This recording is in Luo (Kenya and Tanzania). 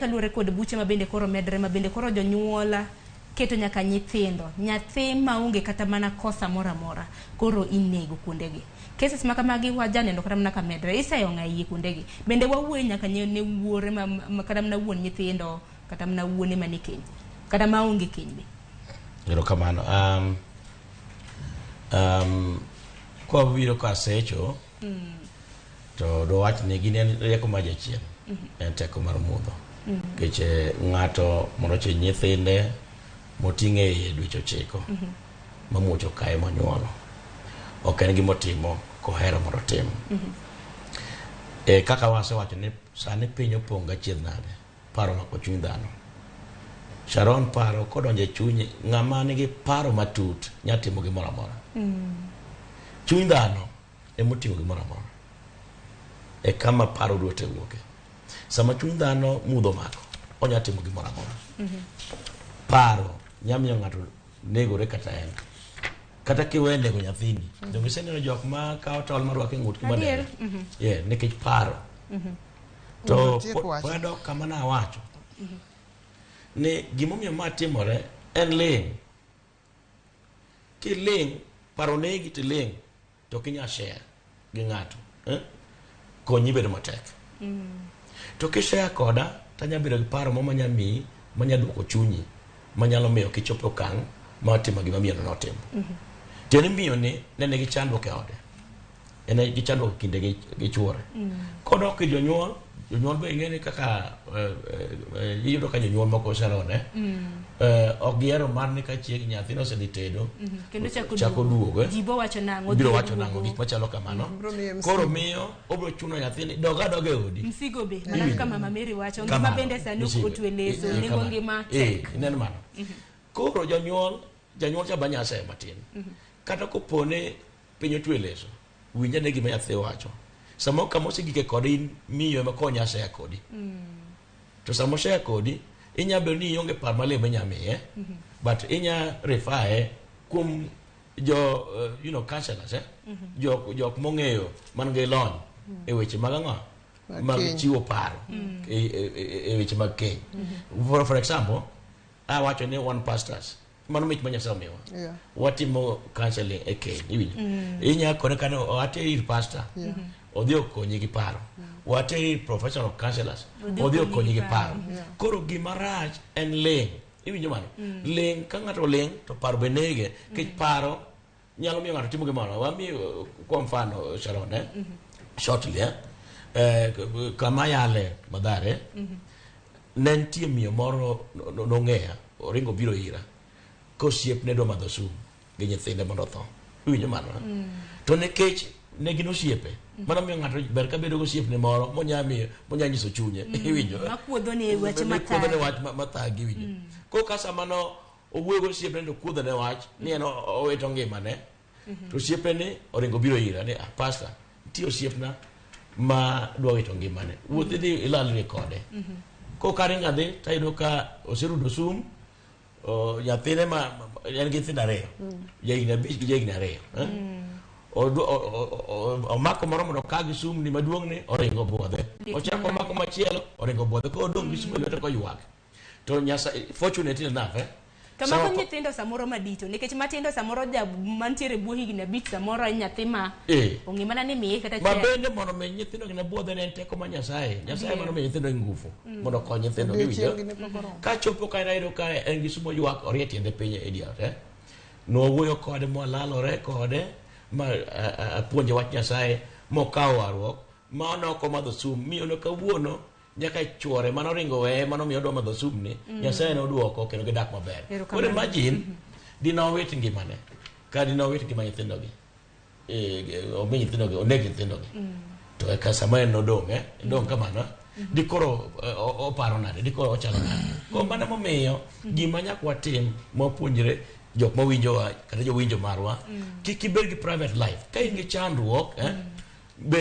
Kaluwore kod buche ma bende koro medre ma bende koro jonyuol keto nyaka nyithindo, nyathi maonge kata mana kosa moro amora koro inego kuondegi. Cases ma kamagi wajaneno kata mana ka medre, iseyo ng'a iye kuondegi. Bende wawuoye nyaka ne wuore ma, ma, kata mana wuon nyithindo, kata mana wuone manie keny, kata maonge keny be. Erokamano. Kwabiro ka secho to dwawach ni gin en rieko mar jachien en teko mar mudho nikech ng'ato mondo ochiny nyithinde moting'e iye dweche 9 mamuoch okaye monyuolo ok en gima otimo kohero mondo otim. Kaka wasewacho ni sani piny opong' gachiedh nade paro omako chuny dhano. Sharon paro kodonjo e chunyi ng'ama nigi paro matut nya timo gimoro amora. Chuny dhano emoting'o gimoro amora. E kama paro duto wuoke. Sama chuny dhano mudho omako, onya timo gimoro amora. Paro nya miyo ng'ato negore kata en. Kata kiwe nego nyathini. Donge iseneno jok ma kawo tol marwako e ng'utgi ma Adier. nego? Yeah, nikech paro. To Mondo otiek wacho. pod adok kama nawacho. Ni gimomiyo ma timore en ling'. Kiling', paro negi tiling' to ok inyal share gi ng'ato. Eh? Konyi bedo matek. To kishare koda, tanya bedo gi paro mo manya miyi, manya duoko chunyi, manyalo miyo kichop e okang' mar timo gima miyono notimo. Tiende ni miyo ni ne nigi chandruok e ode. En gi chandruok e kinde gi chuore. Kodok ir jonyuol, jonyuol be ing'e ni kaka iyudo ka jonyuol moko Sharon, eh? Ok gihero mar ni ka chieng' nyathino osedhi tedo, Kendo chako chako duogo, eh? Ji bo wacho nang'o? Biro Odhi wacho nang'o, duogo. gik machalo kamano. Biro miye msigo. Koro miyo obiro chuno nyathini dog adoga e odi. Msigo be, mana Iwinjo? kaka Mama Mary wacho, ngima Kamano. bende sani Msigo. otwe leso, Eh, nengo kamano. ngima Eh, tek. ineno mano. Koro jonyuol, janyuol cha banyase matin. Kata kopone piny otwe leso, winj ane gima nyathi wacho. Samoro kama osegike kode in miyo ema konya share kodi. To sama oshare kodi, inya bedo ni ionge paro maler minya miye, but inya refer kuom jo counselors, eh? Jok mong'eyo man gi lony e weche mag ang'o? Mag Mag keny. chiwo paro e weche mag keny. For example, awacho ni wan pastors, mano mich ma Nyasaye omiwa. Watimo counseling e keny, iwinjo? Inya kone kane wateri ir pastor, odhi okonyi gi paro. Wateri ir professional counselors, odhi okonyi gi paro. Koro gima rach en ling'. Iwinjo mano? Ling' ka ng'ato oling' to paro be nege. Nikech paro nyalo miyo ng'ato timo gimoro. Wamiyo kwa mfano Sharon, eh? Shortly, eh? Kama yale Mathare, ne nitie miyo moro nong'eya, oringo biro ira. Kosiepne dwa madho sum gi nyithinde mondo otho. Iwinjo mano? Eh? To nikech ne gin osiepe, mano miyo ng'ato ber ka bedo gosiepne moro monya miyo, monya nyiso chunye. Iwinjo? Makuodho ne weche Makuodho ne mathagi. wach mathagi, iwinjo. Koro ka sama no owuoyo gosiepne to kuodho ne wach ni en owito ngimane. To osiepne ni oringo biro ira ni, ah, pastor, nitie osiepna ma dwa wito ngimane. Wuoth idhi ilalri kode. Koro karingo adhi tayudo ka oserudo sum, nyathine ma en gi nyithindo 2, jahigni 5 gi jahigni 2. Eh? Omako moro mondo oka gi sum ni maduong' ni oringo buodhe. Ochako omako machielo oringo buodhe. Koro odong' gi sum e lwete koywak. To Nyasaye, fortunately enough, eh? To Sama mago nyithindo samoro madito, nikech matindo samoro ja mantiere bwo higni 5 samoro en nyathi ma ong'e mana ni miye kata Ma chiel. bende mondo mi nyithindo gi ne buodhe ne en teko ma Nyasaye. Nyasaye mondo mi nyithindo gi ngufu mondo okony nyithindo gi winjo. Odiechieng' gi ne pok oromo. Ka chopo ka ayudo ka en gi sumo ywak orie tiende piny e dier, eh? Nwawuoyo kode mwalalore kode ma apuonje wach Nyasaye mokawo warruok ma ne ok omadho sum miyo no kawuono nyaka chuore mano ringo weye mano miyo odwa madho sum ni Nyasaye noduoko kendo gidak maber. Erokamano. Koro imagine dine owit ngimane ka dine owit ngima nyithindogi, omi nyithindogi oneg nyithindogi to eka sama en nodong', dong' kamano dikoro oparo nade, dikoro ochalo nade. Koro mano momiyo gima nyaka watim mawapuonjre jok mawinjowa kata jowinjo marwa, kik ibed gi private life ka in gi chandruok,